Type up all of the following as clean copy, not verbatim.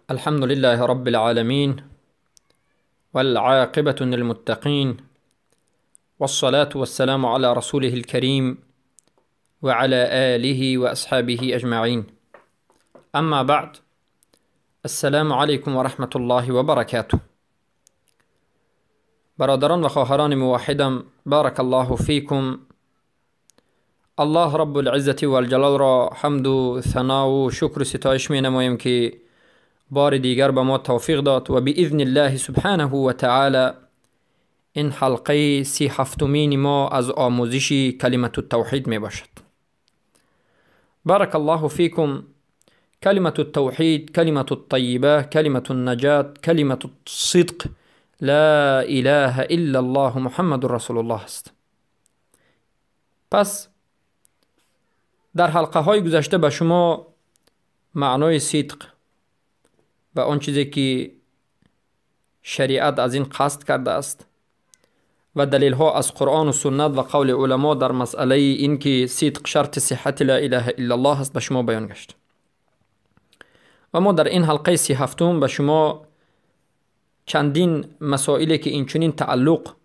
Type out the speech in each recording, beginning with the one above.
الحمد لله رب العالمين، والعاقبة للمتقين، والصلاة والسلام على رسوله الكريم وعلى آله وأصحابه أجمعين. أما بعد، السلام علیکم و رحمة الله و برکاته. برادران و خواهران موحدم، بارک الله فیکم. الله رب العزة والجلال را حمد و ثنا و شکر و ستایش می نماییم که بار دیگر به ما توفیق داد و باذن الله سبحانه و تعالی این حلقه 37مین ما از آموزش کلمة التوحید می باشد. بارک الله فیکم. کلمة التوحید، کلمة الطیبه، کلمة النجات، کلمة الصدق، لا اله الا الله محمد رسول الله است. پس در حلقه های گذشته به شما معنای صدق و آن چیزی که شریعت از این قصد کرده است و دلیل ها از قرآن و سنت و قول علما در مسئله این که صدق شرط صحت لا اله الا الله است به شما بیان گشت. و ما در این حلقه 37 به شما چندین مسائلی که این چنین تعلق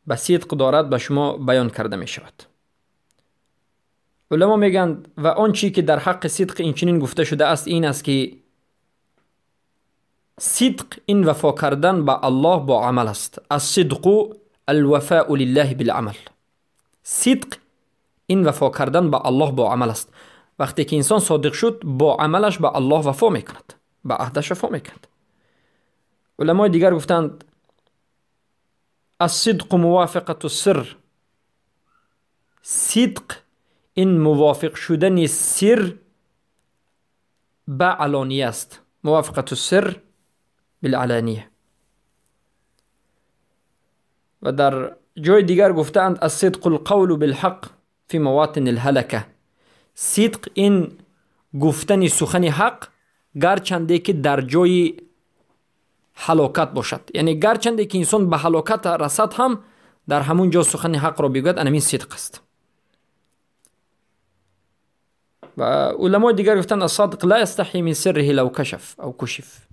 به صدق دارد به شما بیان کرده می شود. علما میگند و آن چی که در حق صدق این چنین گفته شده است این است که صدق این وفا کردن به الله با عمل است. الصدق الوفاء لله بالعمل. صدق این وفا کردن به الله با عمل است. وقتی که انسان صادق شد با عملش به الله وفا میکند، به عهدش وفا میکند. علمای دیگر گفتند الصدق موافقة السر. صدق این موافق شدن سر به علانیه است. موافقة السر بالعلانیه. و در جای دیگر گفتند الصدق القول بالحق فی مواطن الهلکه. صدق این گفتن سخن حق گرچنده که در جای هلاکت باشد، یعنی گرچنده که انسان به هلاکت رسد هم در همون جا سخن حق را بگوید، این صدق است. و علمای دیگر گفتند الصادق لا یستحی من سره لو کشف او کشف.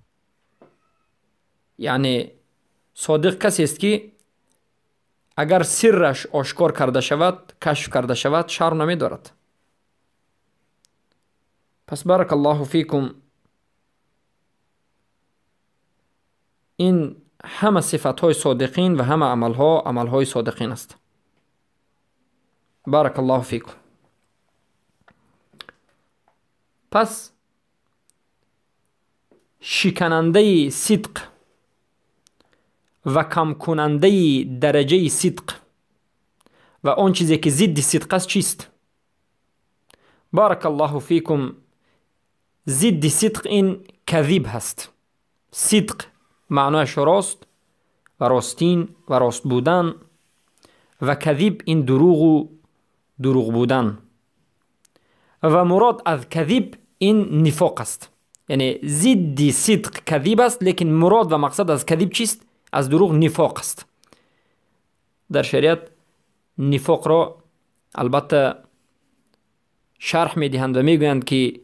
یعنی صادق کسی است که اگر سرش آشکار کرده شود، کشف کرده شود، شرم نمی دارد. پس بارک الله فیکم، این همه صفت های صادقین و همه عمل ها عمل های صادقین است. بارک الله فیکم. پس شکننده صدق و کم کننده درجه صدق و آن چیزی که ضد صدق است چیست؟ بارک الله فیکم، ضد صدق این کذب هست. صدق معنایش راست و راستین و راست بودن، و کذب این دروغ و دروغ بودن. و مراد از کذب این نفاق است. یعنی ضد صدق کذب است، لیکن مراد و مقصد از کذب چیست؟ از دروغ نفاق است. در شریعت نفاق را البته شرح میدهند و میگویند که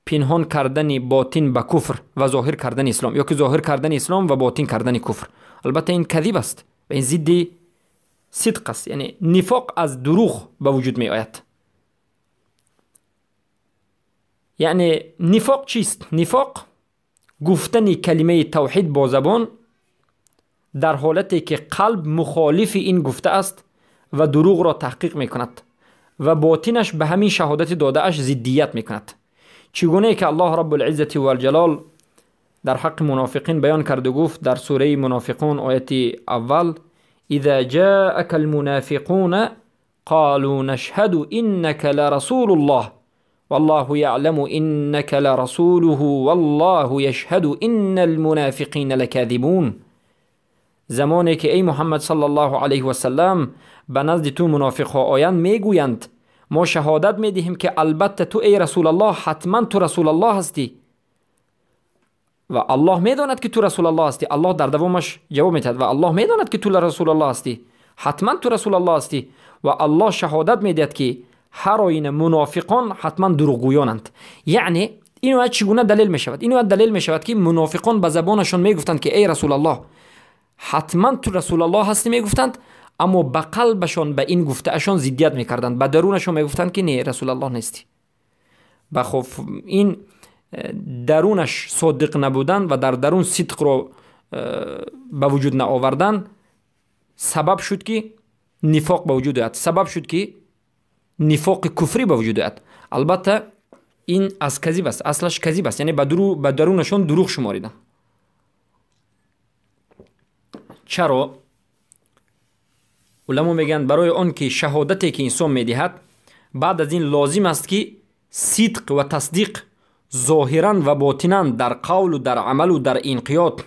پنهان کردن باطن به کفر و ظاهر کردن اسلام، یا که ظاهر کردن اسلام و باطن کردن کفر. البته این کذب است و این ضد صدق است. یعنی نفاق از دروغ به وجود می آید. یعنی نفاق چیست؟ نفاق گفتن کلمه توحید با زبان در حالتی که قلب مخالف این گفته است و دروغ را تحقیق می کند و باطنش به همین شهادت داده اش ضدیت می کند. چگونه که الله رب العزة والجلال در حق منافقین بیان کرد و گفت در سوره منافقون آیت اول: اذا جاءك المنافقون قالوا نشهد انك لرسول الله والله يعلم انك لرسوله والله يشهد ان المنافقین لكاذبون. زمانی که ای محمد صلی الله علیه و سلم به نزد تو منافق ها آیند میگویند ما شهادت میدهیم که البته تو ای رسول الله حتما تو رسول الله هستی و الله میداند که تو رسول الله هستی. الله در دوامش جواب میدهد و الله میداند که تو رسول الله هستی، حتما تو رسول الله هستی. و الله شهادت میدهد که هر آینه منافقان حتما دروغگویانند. یعنی ин оят чӣ гуна далел мешавад? Ин оят далел мешавад, ки мунофиқон ба забонашон мегуфтанд, ки эй Расулаллоҳ, ҳатман ту Расулаллоҳ ҳастӣ, мегуфтанд, аммо ба қалбашон ба ин гуфтаашон зиддият мекарданд, ба дарунашон мегуфтанд, ки не, Расулаллоҳ нестӣ. Ба хоф ин дарунаш содиқ набудан ва дар дарун сидқро ба вуҷуд наовардан сабаб шуд, ки нифоқ ба вуҷуд ояд, сабаб шуд, ки нифоқи куфрӣ ба вуҷуд ояд. Албатта, ин аз казиб аст, аслаш казиб аст, яъне ба дарунашон дурӯғ шуморидан. Чаро? Уламо мегӯянд, барои он ки шаҳодате, ки инсон медиҳад, баъд аз ин лозим аст, ки сидқ ва тасдиқ зоҳиран ва ботинан дар қавлу дар амалу дар инқиёд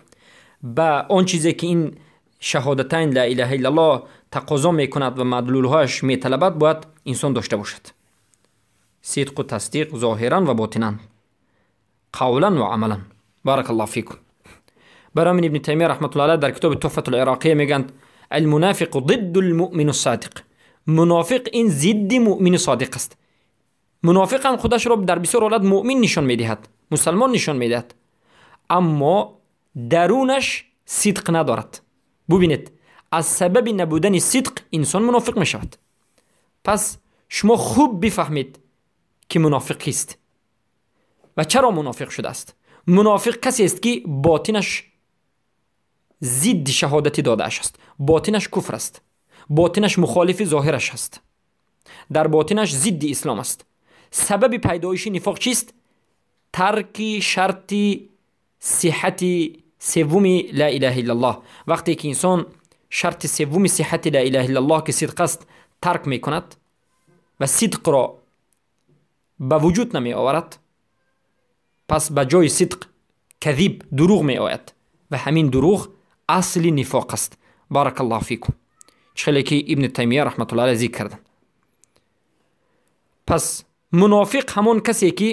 ба он чизе, ки ин шаҳодатайн ла илаҳа иллаллоҳ тақозо мекунад ва мадлулҳояш металабад, бояд инсон дошта бошад. Сидқу тасдиқ зоҳиран ва ботинан, қавлан ва амалан. Баракаллоҳу фикум. Барои ҳамин Ибни Таймия раҳматуллоҳи алайҳ дар китоби Туҳфатул Ироқия мегӯянд: المنافق ضد المؤمن الصادق. мунофиқ ин зидди муъмини содиқ аст. мунофиқ ҳам худашро дар бисёр ҳолат муъмин нишон медиҳад, мусалмон нишон медиҳад, аммо дарунаш сидқ надорад. Бубинед, аз сабаби набудани сидқ инсон мунофиқ мешавад. Пас шумо хуб бифаҳмед, ки мунофиқ кист ва чаро мунофиқ шудааст. Мунофиқ касест, ки ботинаш зидди шаҳодати додааш аст, ботинаш куфр аст, ботинаш мухолифи зоҳираш аст, дар ботинаш зидди ислом аст. Сабаби пайдоиши нифоқ чист? Тарки шарти сиҳати севуми ла илаҳа иллаллоҳ. Вақте ки инсон шарти севуми сиҳати ла илаҳа иллаллоҳ, ки сидқ аст, тарк мекунад ва сидқро ба вуҷуд намеоварад, пас ба ҷои сидқ казиб, дурӯғ меояд ва ҳамин дурӯғ асли нифоқ аст. Баракаллоҳу фикум. Чӣ хеле ки Ибни Таймия раҳматуллоҳи алайҳ зикр карданд. Пас мунофиқ ҳамон касе, ки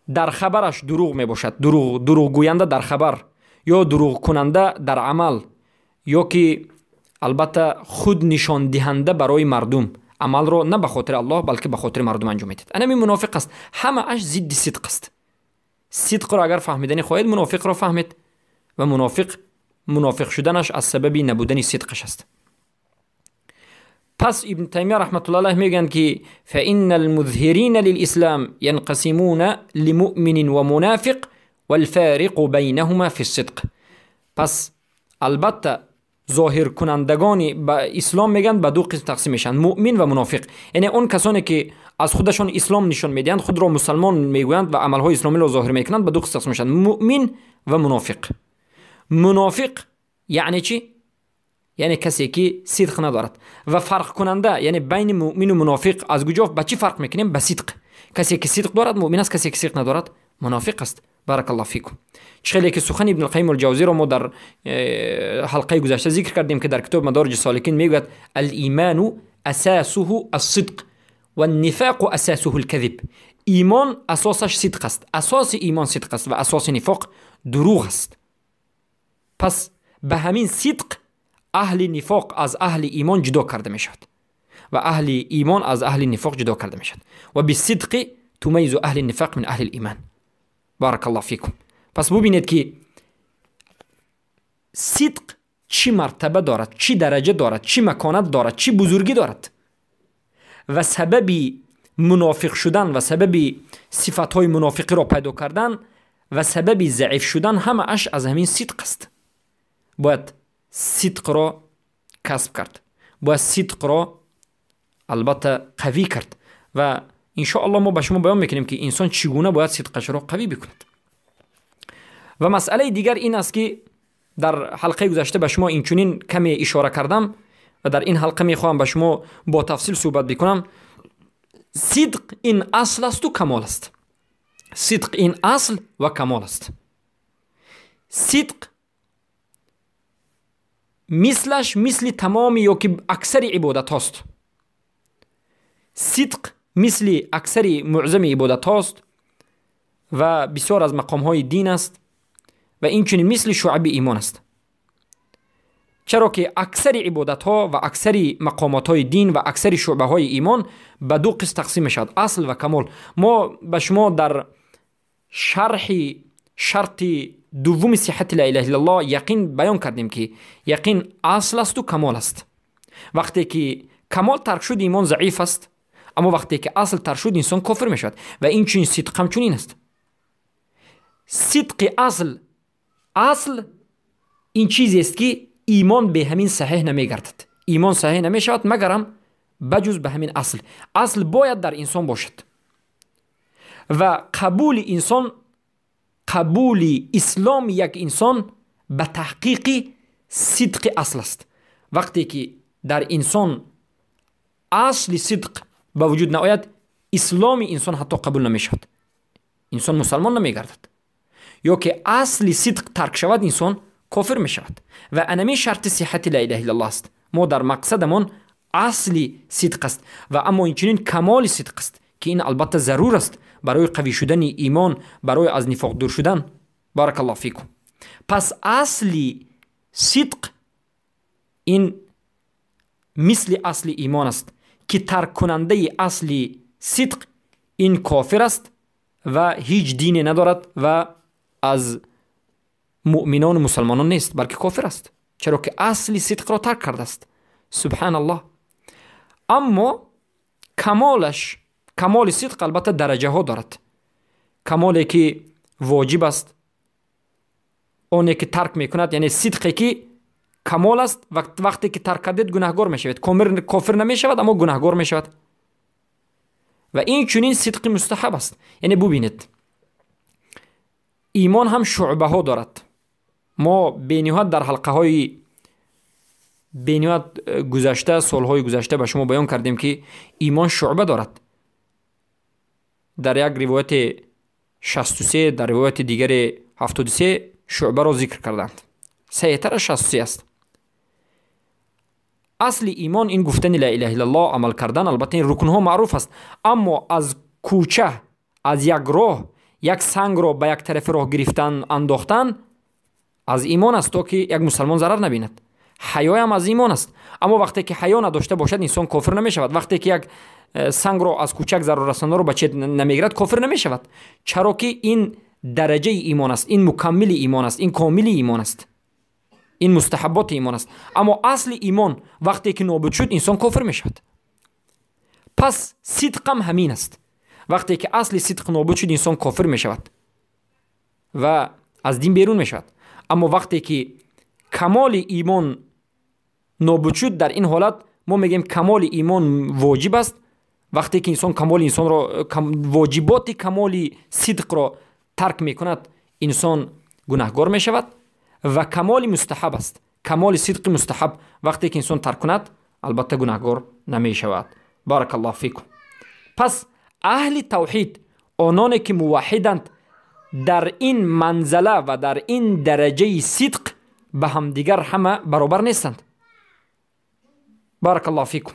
дар хабараш дурӯғ мебошад, дурӯғгӯянда дар хабар ё дурӯғкунанда дар амал, ё ки албатта худ нишондиҳанда барои мардум, амалро на ба хотири Аллоҳ, балки ба хотири мардум анҷом медиҳад. Анами мунофиқ аст. Ҳамааш зидди сидқ аст. Сидқро агар фаҳмиданӣ хоҳед, мунофиқро фаҳмед ва мунофиқ шуданаш аз сабаби набудани сидқаш аст. Пас Ибн Таймия раҳматуллоҳи алайҳ мегӯянд, ки فإن المظهرين للإسلام ينقسمون لمؤمن ومنافق والفارق بينهما في الصدق. Пас албатта зоҳиркунандагони ба ислом, мегӯянд, ба ду қисм тақсим мешаванд: муъмин ва мунофиқ. Яъне он касоне, ки аз худашон ислом нишон медиҳанд, худро мусалмон мегӯянд ва амалҳои исломиро зоҳир мекунанд, ба ду қисм тақсим мешаванд: муъмин ва мунофиқ. Мунофиқ яъне чӣ? Яъне касе, ки сидқ надорад. Ва фарқкунанда, яъне байни муъмину мунофиқ аз куҷо, ба чӣ фарқ мекунем? Ба сидқ. Касе, ки сидқ дорад, муъмин аст, касе, ки сидқ надорад, мунофиқ аст. Баракаллоҳу фикум. Чӣ хеле ки сухани Ибни Қайим Алҷавзиро мо дар ҳалқаи гузашта зикр кардем, ки дар китоби Мадориҷи Соликин мегӯяд: الإيمان أساسه الصدق والنفاق أساسه الكذب. Имон асосаш сидқ аст, асоси имон сидқ аст ва асоси нифоқ дурӯғ аст. Пас ба ҳамин сидқ аҳли нифоқ аз аҳли имон ҷудо карда мешавад ва аҳли имон аз аҳли нифоқ ҷудо карда мешавад. وبالصدق تميز أهل النفاق من أهل الإيمان. بارك الله فيكم. Пас бубинед, ки сидқ чӣ мартаба дорад, чӣ дараҷа дорад, чӣ маконат дорад, чӣ бузургӣ дорад ва сабаби мунофиқ шудан ва сабаби сифатҳои мунофиқиро пайдо кардан ва сабаби заиф шудан ҳамааш аз ҳамин сидқ аст. Бояд сидқро касб кард, бояд сидқро албатта қавӣ кард ва иншоаллоҳ мо ба шумо баён мекунем, ки инсон чӣ гуна бояд сидқашро қавӣ бикунад. Ва масъалаи дигар ин аст, ки дар ҳалқаи гузашта ба шумо инчунин каме ишора кардам ва дар ин ҳалқа мехоҳам ба шумо бо тафсил суҳбат бикунам. Сидқ ин асл асту камол аст. Сидқ ин асл ва камол аст. Сидқ мислаш мисли тамоми ё ки аксари ибодатҳост. Сидқ мисли аксари муъзами ибодатҳост ва бисёр аз мақомҳои дин аст ва инчунин мисли шуъаби имон аст. Чаро ки аксари ибодатҳо ва аксари мақомотҳои дин ва аксари шуъбаҳои имон ба ду қисм тақсим мешавад: асл ва камол. Мо ба шумо дар шарҳи шарти дуввуми сиҳати ла илаҳа иллаллоҳ яқин баён кардем, ки яқин асл асту камол аст. Вақте ки камол тарк шуд, имон заиф аст, аммо вақте ки асл тарк шуд, инсон кофир мешавад. Ва инчунин сидқ ҳамчунин аст. Сидқи асл ин чизест, ки имон бе ҳамин саҳеҳ намегардад. Имон саҳеҳ намешавад, магарам ба ҷуз ба ҳамин асл. Асл бояд дар инсон бошад ва қабули инсон, қабули исломи як инсон ба таҳқиқи сидқи асл аст. Вақте ки дар инсон асли сидқ ба вуҷуд наояд, исломи инсон ҳатто қабул намешавад, инсон мусалмон намегардад. Ё ки асли сидқ тарк шавад, инсон кофир мешавад. Ва анамин шарти сиҳати ла илаҳа иллаллоҳ аст. Мо дар мақсадамон асли сидқ аст ва аммо инчунин камоли сидқ аст, ки ин албатта зарур аст барои қавӣ шудани имон, барои аз нифоқ дур шудан. Баракаллоҳу фикум. Пас асли сидқ ин мисли асли имон аст, ки тарккунандаи асли сидқ ин кофир аст ва ҳеҷ дине надорад ва аз муъминону мусалмонон нест, балки кофир аст, чаро ки асли сидқро тарк кардааст. Субҳаналлоҳ. Аммо камолаш, камоли сидқ албатта дараҷаҳо дорад. Камоле ки воҷиб аст, оне ки тарк мекунад, яъне сидқе ки камол аст, вақте ки тарк кардед, гунаҳгор мешавед. Кофир намешавад, аммо гунаҳгор мешавад. Ва ин чунин сидқи мустаҳаб аст. Яъне бубинед, имон ҳам шуъбаҳо дорад. Мо бениҳоят дар ҳалқаҳои бениҳоят гузашта, солҳои гузашта ба шумо баён кардем, ки имон шуъба дорад. Дар як ривояти 63, дар ривояти дигаре 73 шуъбаро зикр карданд. Саҳиҳтараш 63 аст. Асли имон ин гуфтани ла илаҳа иллаллоҳ, амал кардан, албатта ин рукнҳо маъруф аст. Аммо аз кӯча, аз як роҳ як сангро ба як тарафи роҳ гирифтан, андохтан аз имон аст, то ки як мусалмон зарар набинад. Ҳаёям аз имон аст, аммо вақте ки ҳаё надошта бошад, инсон кофир намешавад. Вақте ки як сангро аз кӯчак заруррасонаро ба чет намегирад, кофир намешавад, чаро ки ин дараҷаи имон аст, ин мукаммили имон аст, ин комили имон аст, ин мустаҳабботи имон аст. Аммо асли имон вақте ки нобуд шуд, инсон кофир мешавад. Пас сидқам ҳамин аст. Вақте ки асли сидқ нобуд шуд, инсон кофир мешавад ва аз дин берун мешавад. Аммо вақте ки камоли имон нобуд шуд, дар ин ҳолат мо мегӯем, камоли имон воҷиб аст. Вақте ки инсон камоли инсонро, воҷиботи камоли сидқро тарк мекунад, инсон гунаҳгор мешавад. Ва камоли мустаҳаб аст, камоли сидқи мустаҳаб вақте ки инсон тарк кунад, албатта гунаҳгор намешавад. Баракаллоҳу фикум. Пас аҳли тавҳид, ононе ки муваҳҳиданд, дар ин манзала ва дар ин дараҷаи сидқ ба ҳамдигар ҳама баробар нестанд. Баракаллоҳу фикум.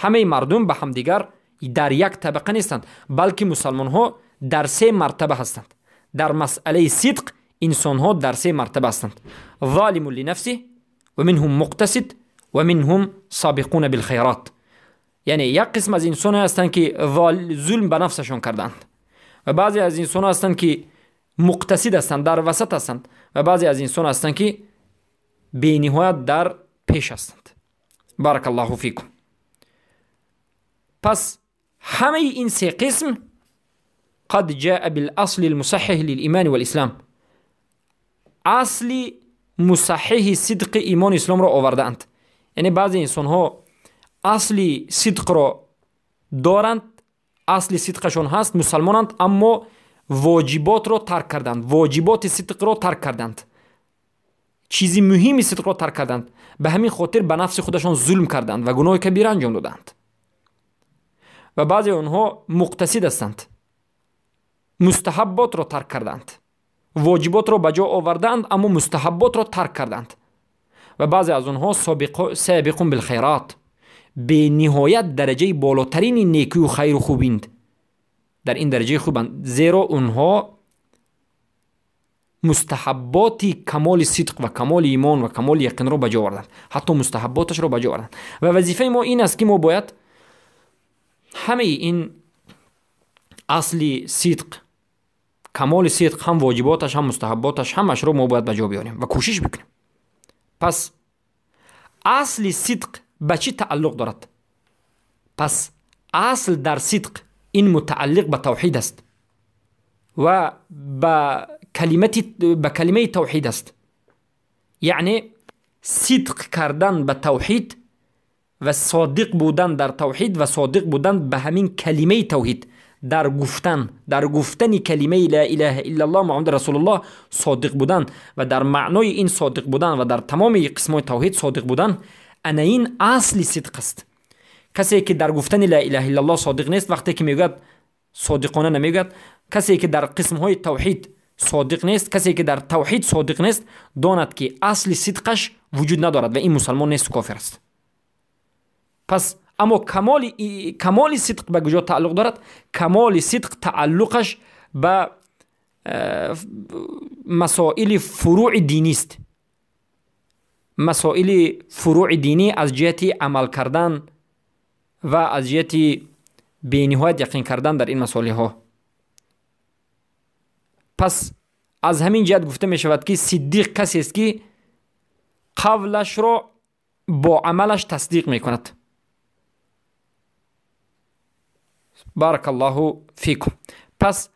Ҳамаи мардум ба ҳамдигар дар як табақа нестанд, балки мусалмонҳо дар се мартаба ҳастанд. Дар масъалаи сидқ инсонҳо дар се мартаба ҳастанд: ظالم لنفسه ومنهم مقتصد ومنهم سابقون بالخيرات. یعنی یک قسم از انسان هستند که ظلم به نفسشان کردند و بعضی از انسان هستند که مقتصد هستند، در وسط هستند، و بعضی از انسان هستند که بینهایت در پیش هستند. بارک الله فیکم. پس همه این سه قسم قد جاء بالأصل المصحح للإيمان والإسلام، اصلی مصحح صدق ایمان اسلام را آوردند. یعنی بعضی انسان ها اصلی صدق را دارند، اصلی صدقشان هست، مسلمانند، اما واجبات را ترک کردند، واجبات صدق را ترک کردند، چیزی مهمی صدق را ترک کردند. به همین خاطر به نفس خودشان ظلم کردند و گناه کبیره انجام دادند. و بعضی آنها مقتصد هستند، مستحبات را ترک کردند، واجبات را به جا آوردند، اما مستحبات را ترک کردند. و بعضی از آنها سابقون بالخیرات، به نهایت درجه بالاترین نیکی و خیر و خوبیند، در این درجه خوبند، زیرا اونها مستحبات کمال صدق و کمال ایمان و کمال یقین را به جا آوردند، حتی مستحباتش را به جا آوردند. و وظیفه ما این است که ما باید همه این اصل صدق، Камоли сидқ ҳам воҷиботаш, ҳам мустаҳабботаш, ҳамашро мо бояд ба ҷо биёрем ва кӯшиш бикунем. Пас асли сидқ ба чӣ тааллуқ дорад? Пас асл дар сидқ ин мутааллиқ ба тавҳид аст ва ба калимаи тавҳид аст. Яъне сидқ кардан ба тавҳид ва содиқ будан дар тавҳид ва содиқ будан ба ҳамин калимаи тавҳид, дар гуфтани калимаи ла илаҳа иллаллоҳ Муҳаммад расулуллоҳ содиқ будан ва дар маънои ин содиқ будан ва дар тамоми қисмҳои тавҳид содиқ будан, ана ин асли сидқ аст. Касе ки дар гуфтани ла илаҳа иллаллоҳ содиқ нест, вақте ки мегӯяд содиқона намегӯяд. Касе ки дар қисмҳои тавҳид содиқ нест, касе ки дар тавҳид содиқ нест, донад ки асли сидқаш вуҷуд надорад ва ин мусалмон нест, кофир аст. Пас аммо камоли сидқ ба куҷо тааллуқ дорад? Камоли сидқ тааллуқаш ба масоили фурӯи динист. Масоили фурӯи динӣ аз ҷиҳати амал кардан ва аз ҷиҳати бениҳоят яқин кардан дар ин масолиҳо. Пас аз ҳамин ҷиҳат гуфта мешавад, ки сиддиқ касест, ки қавлашро бо амалаш тасдиқ мекунад. Баракаллоҳу фикум. Пас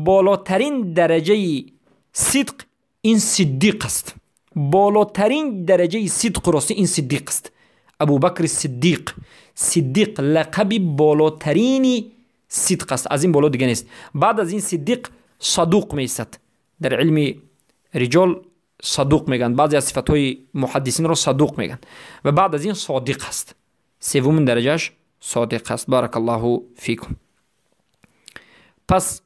болотарин дараҷаи сидқ ин сиддиқ аст. Болотарин дараҷаи сидқу ростӣ ин сиддиқ аст. Абубакри Сиддиқ. Сиддиқ лақаби болотарини сидқ аст, аз ин боло дига нест. Баъд аз ин сиддиқ садуқ меистад. Дар илми риҷол садуқ мегӯянд, баъзе аз сифатҳои муҳаддисинро садуқ мегӯянд. Ва баъд аз ин содиқ аст. Севумин дараҷааш содиқ аст. Баракаллоҳу фикум. Пас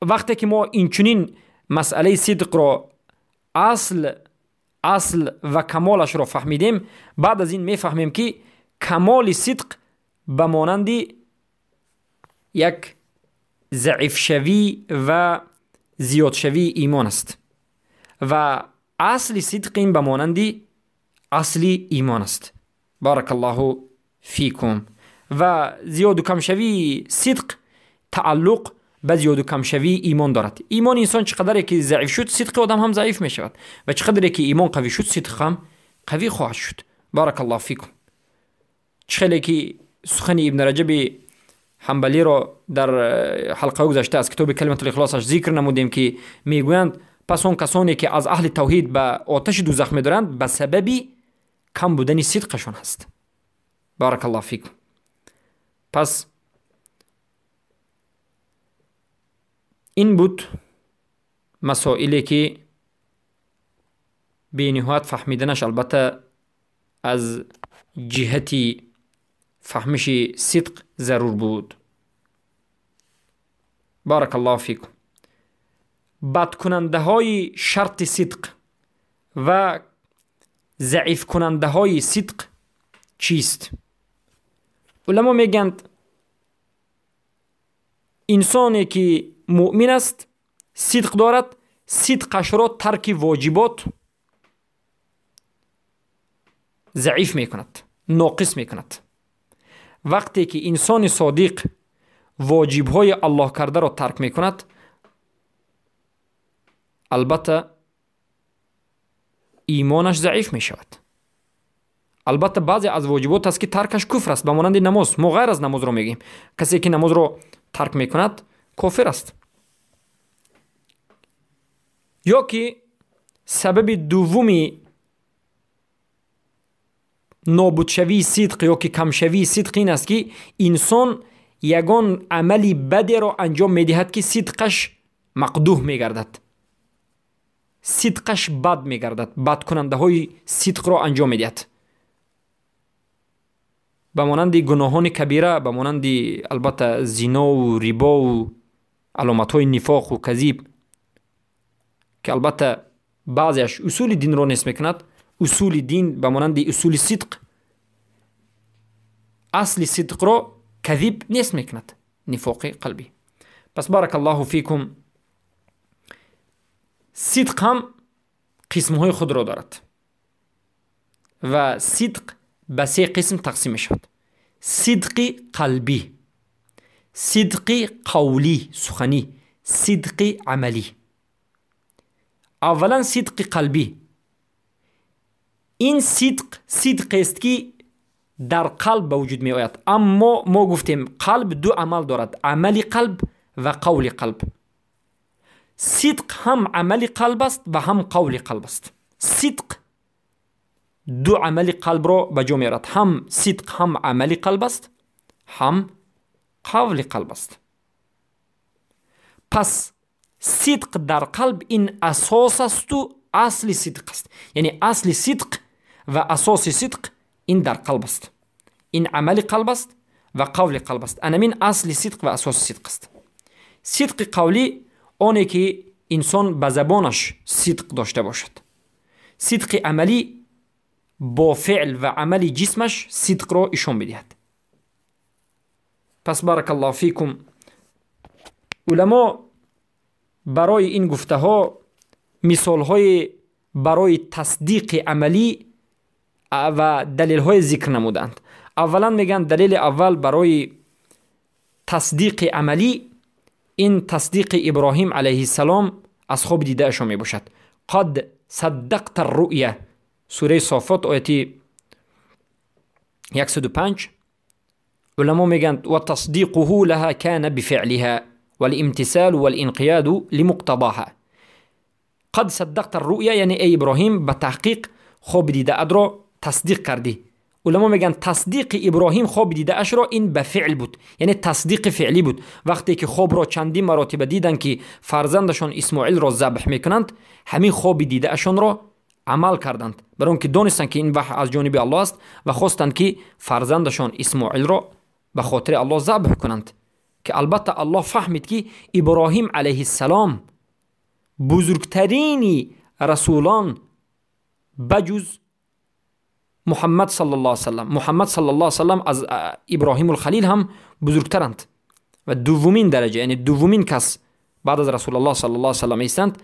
вақте ки мо инчунин масъалаи сидқро асл ва камолашро фаҳмидем, баъд аз ин мефаҳмем, ки камоли сидқ ба монанди як заифшавӣ ва зиёдшавии имон аст ва асли сидқ ин ба монанди асли имон аст. Баракаллоҳу фикум. Ва зиёду камшавии сидқ тааллуқ ба зиёду камшавии имон дорад. Имони инсон чӣ қадаре ки заиф шуд, сидқи одам ҳам заиф мешавад ва чӣ қадаре ки имон қавӣ шуд, сидқ ҳам қавӣ хоҳад шуд. Баракаллоҳу фикум. Чӣ хеле ки сухани Ибни Раҷаби Ҳанбалиро дар ҳалқаҳои гузашта аз китоби Калиматул Ихлосаш зикр намудем, ки мегӯянд пас он касоне ки аз аҳли тавҳид ба оташи дузах медоранд, ба сабаби кам будани сидқашон ҳаст. Баракаллоҳу фикум. Пас ин буд масоиле ки бениҳоят фаҳмиданаш албатта аз ҷиҳати фаҳмиши сидқ зарур буд. Баракаллоҳу фикум. Бадкунандаҳои шарти сидқ ва заифкунандаҳои сидқ чист? Уламо мегӯянд инсоне ки муъмин аст, сидқ дорад, сидқашро тарки воҷибот заиф мекунад, ноқис мекунад. Вақте ки инсони содиқ воҷибҳои Аллоҳ кардаро тарк мекунад, албатта имонаш заиф мешавад. Албатта баъзе аз воҷибот аст, ки таркаш куфр аст, ба монанди намоз. Мо ғайр аз намозро мегӯем, касе ки намозро тарк мекунад кофир аст. Ё ки сабаби дуввуми нобудшавии сидқ ё ки камшавии сидқ ин аст, ки инсон ягон амали бадеро анҷом медиҳад, ки сидқаш мақдуҳ мегардад, сидқаш бад мегардад, бадкунандаҳои сидқро анҷом медиҳад, ба монанди гуноҳони кабира, ба монанди албатта зинову рибову аломатҳои нифоқу казиб, ки албатта баъзеаш усули динро нест мекунад. Усули дин ба монанди усули сидқ, асли сидқро казиб нест мекунад, нифоқи қалбӣ. Пас баракаллоҳу фикум, сидқ ҳам қисмҳои худро дорад ва сидқ ба се қисм тақсим мешавад: сидқи қалбӣ, сидқи қавлӣ суханӣ, صدق عملی. اولا صدق قلبی. این صدق صدق است که در قلب به وجود می آید. اما ما گفتیم قلب دو عمل دارد، عمل قلب و قول قلب. صدق هم عمل قلب است و هم قول قلب است. صدق دو عمل قلب را به جا می آورد، هم صدق هم عمل قلب است، هم قول قلب است. پس صدق در قلب این اساس است و اصل صدق است. یعنی اصل صدق و اساس صدق این در قلب است، این عمل قلب است و قول قلب است. انمین اصل صدق و اساس صدق است. صدق قولی آنه که انسان به زبانش صدق داشته باشد. صدق عملی با فعل و عمل جسمش صدق را نشان بدهد. پس بارک الله فیکم، علما برای این گفته ها مثال های برای تصدیق عملی و دلیل های ذکر نمودند. اولا میگن دلیل اول برای تصدیق عملی این تصدیق ابراهیم علیه السلام از خواب دیده اشان می باشد. قد صدقت الرؤیا، سوره صافات آیت 105. علما میگن و تصدیقه لها کان بفعلها والامتثال والانقیاد لمقتضاها. قد صدقت الرؤیا یعنی ای ابراهیم به تحقیق خواب دیده ات را تصدیق کردی. علما میگن تصدیق ابراهیم خواب دیده اش را این به فعل بود، یعنی تصدیق فعلی بود. وقتی که خواب را چندین مراتب دیدن که فرزندشان اسماعیل را ذبح میکنند، همین خواب دیده اشان را عمل کردند، برای اینکه دانستند که این وحی از جانب الله است و خواستند که فرزندشان اسماعیل را به خاطر الله ذبح کنند. که البته الله فهمید که ابراهیم علیه السلام بزرگترین رسولان بجز محمد صلی الله علیه وسلم، محمد صلی الله علیه وسلم از ابراهیم الخلیل هم بزرگترند و دومین درجه، یعنی دومین کس بعد از رسول الله صلی الله علیه وسلم ایستند.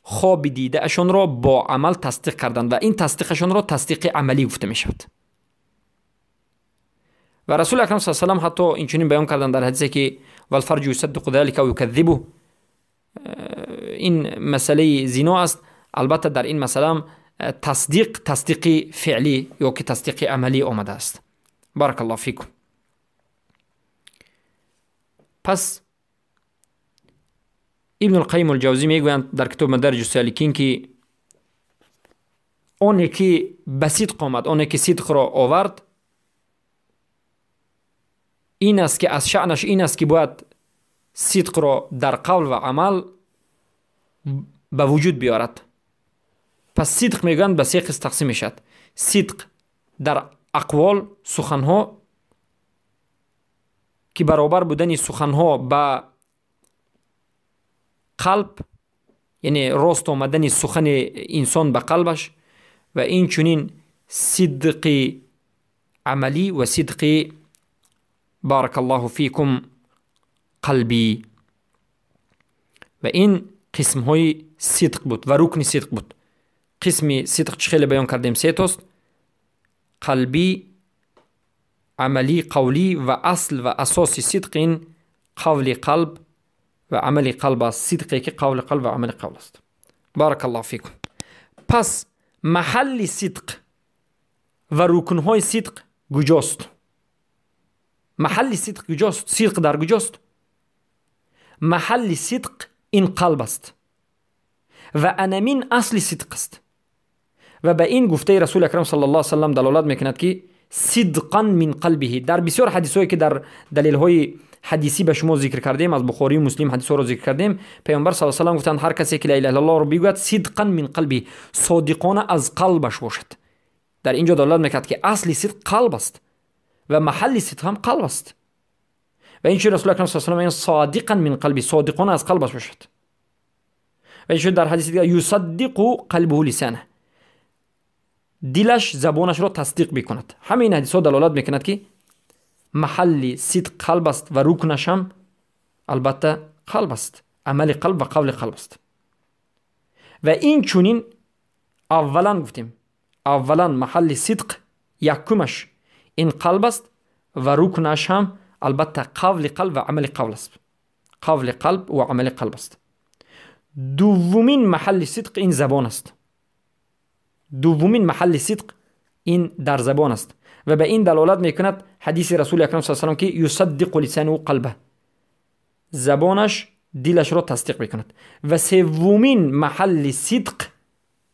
خواب دیده اشان را با عمل تصدیق کردند و این تصدیقشان را تصدیق عملی گفته می شود. و رسول اکرم صلی الله علیه وسلم حتی اینچنین بیان کردند در حدیثی که والفرج یصدق ذلك و یکذبه. این مسئله زنا است. البته در این مسئله تصدیق تصدیق فعلی یا که تصدیق عملی آمده است. بارک الله فیکم. پس ابن القیم الجوزی میگویند در کتاب مدارج السالکین که آنی که به صدق آمد، آنی که صدق را آورد، این است که از شأنش این است که باید صدق را در قول و عمل به وجود بیارد. پس صدق میگن به سه قسم تقسیم میشد: صدق در اقوال، سخنها که برابر بودن سخنها به قلب، یعنی راست آمدن سخن انسان به قلبش، و این چنین صدق عملی و صدق بارک الله فیکم قلبی. و این قسم های صدق بود و رکن صدق بود. قسم صدق چه خیلی بیان کردیم سه تاست: قلبی، عملی، قولی. و اصل و اساس صدق این قول قلب و عمل قلب است. صدقی که قول قلب و عمل قول است. بارک الله فیکم. پس محل صدق و رکنهای صدق کجاست؟ محل صدق کجاست؟ صدق در کجاست؟ محل صدق این قلب است و انمین اصل صدق است. و به این گفته رسول اکرم صلی الله علیه وسلم دلالت میکند که صدقا من قلبه. در بسیار حدیث هایی که در دلیل های حدیثی به شما ذکر کردیم، از بخاری و مسلم حدیث ها رو ذکر کردیم، پیامبر صلی الله علیه و سلم گفتند هر کسی که لا اله الا الله رو بگوید صدقا من قلبه، صادقانه از قلبش باشد. در اینجا دلالت میکند که اصل صدق قلب است و محل صدق هم قلب است. و این رسول اکرم صلی الله علیه و سلم صادقا من قلبی، صادقانه از قلبش باشد. و این در حدیث دیگر یصدق قلبه لسانه، دلش زبانش را تصدیق میکند. همین حدیث ها دلالت میکند که محل صدق قلب است و رکنش هم البته قلب است، عمل قلب و قول قلب است. و این چونین اولا گفتیم، اولا محل صدق یکمش این قلب است و رکنش هم البته قول قلب و عمل قول است، قول قلب و عمل قلب است. دومین محل صدق این زبان است. دومین محل صدق این در زبان است و به این دلالت میکند حدیث رسول اکرم صلی الله علیه و سلم که یصدق لسانه قلبه، زبانش دلش را تصدیق میکند. و سومین محل صدق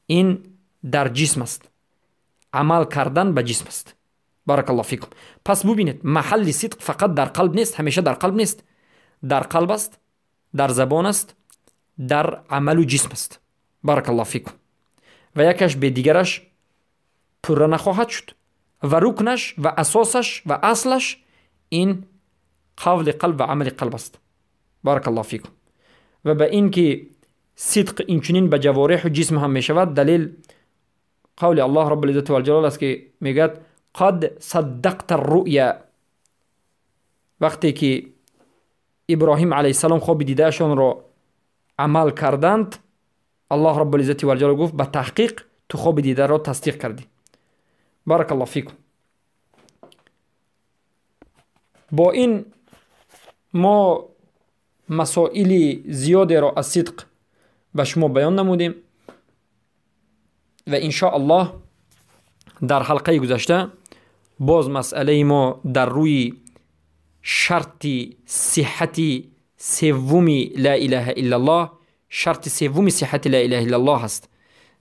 این در جسم است، عمل کردن به جسم است. بارک الله فیکم. پس ببینید محل صدق فقط در قلب نیست، همیشه در قلب نیست، در قلب است، در زبان است، در عمل و جسم است. بارک الله فیکم. و یکش به دیگرش پره نخواهد شد و رکنش و اساسش و اصلش این قول قلب و عمل قلب است. بارک الله فیکم. و به این که صدق اینچنین به جوارح و جسم هم می شود دلیل قول الله رب العزت و الجلال است که میگد قد صدقت الرؤیا. وقتی که ابراهیم علیه السلام خواب دیدهشان را عمل کردند، الله رب العزت و الجلال گفت به تحقیق تو خواب دیده را تصدیق کردی. بارک الله فیکم. با این ما مسائل زیادی را از صدق به شما بیان نمودیم و ان شاء الله در حلقه گذشته باز مسئله ما در روی شرط صحت سوم لا اله الا الله، شرط سوم صحت لا اله الا الله است.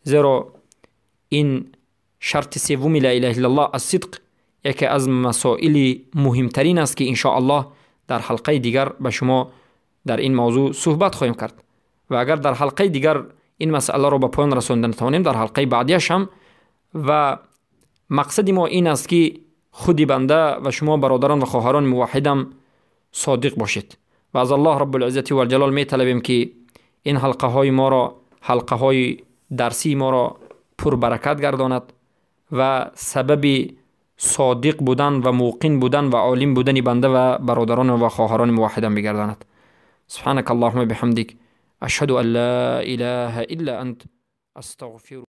زیرا این شرط سوم لا اله الا الله الصدق یکی از مسائل مهمترین است که ان شاء الله در حلقه دیگر به شما در این موضوع صحبت خواهیم کرد و اگر در حلقه دیگر این مسئله را به پایان رساندن توانیم در حلقه بعدیش هم. و مقصد ما این است که خودی بنده و شما برادران و خواهران موحدم صادق باشید و از الله رب العزت و الجلال می طلبیم که این حلقه های ما را، حلقه های درسی ما را پربرکت گرداند و سبب صادق بودن و موقن بودن و عالم بودن بنده و برادران و خواهران موحدم بگرداند. سبحانك اللهم بحمدك، أشهد أن لا إله إلا أنت، أستغفرك.